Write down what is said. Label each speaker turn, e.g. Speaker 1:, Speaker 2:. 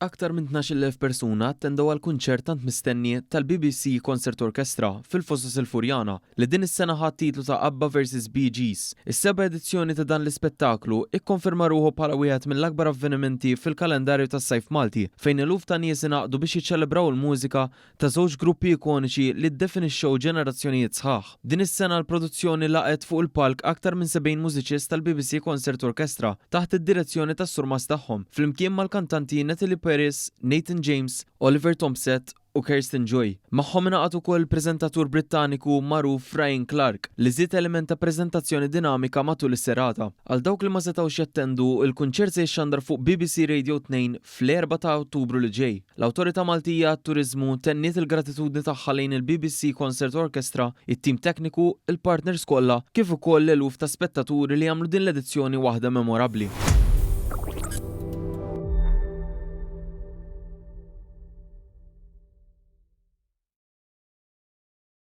Speaker 1: Aktar minn 12,000 persuna attendew għall-kunċert tant mistenni tal-BBC Concert Orchestra fil-Fosos il-Furjana, li din is-sena ħa t-titlu ta' ABBA vs Bee Gees. Is-seba' edizzjoni ta' dan l-ispettaklu ikkonferma ruħu bħala wieħed mill-akbar avvenimenti fil-kalendarju tas-sajf Malti, fejn eluf ta' nies ingħaqdu biex jiċċelebraw il-mużika ta' żewġ gruppi ikoniċi li ddefinixxew ġenerazzjonijiet sħaħ. Din is-sena l-produzzjoni laqgħet fuq il-palk aktar minn 70 mużiċist tal-BBC Concert Orchestra taħt id-direzzjoni tas-surmast tagħhom, flimkien mal-kantanti Natalie Paris, Nathan James, Oliver Tompsett u Kirsten Joy. Magħhom ingħaqad ukoll il-preżentatur Brittaniku magħruf Ryan Clarke li żied element ta' preżentazzjoni dinamika matul is-serata. Għal dawk li ma setgħux jattendu, il-kunċert se jixxandar fuq BBC Radio 2 fl-4 ta' Ottubru li ġej. L-Awtorità Maltija għat-Turiżmu tenniet il-gratitudni tagħha lejn il-BBC Concert Orchestra, it-tim tekniku, il-partners kollha, kif ukoll l-eluf ta' spettaturi li għamlu din l-edizzjoni waħda memorabbli.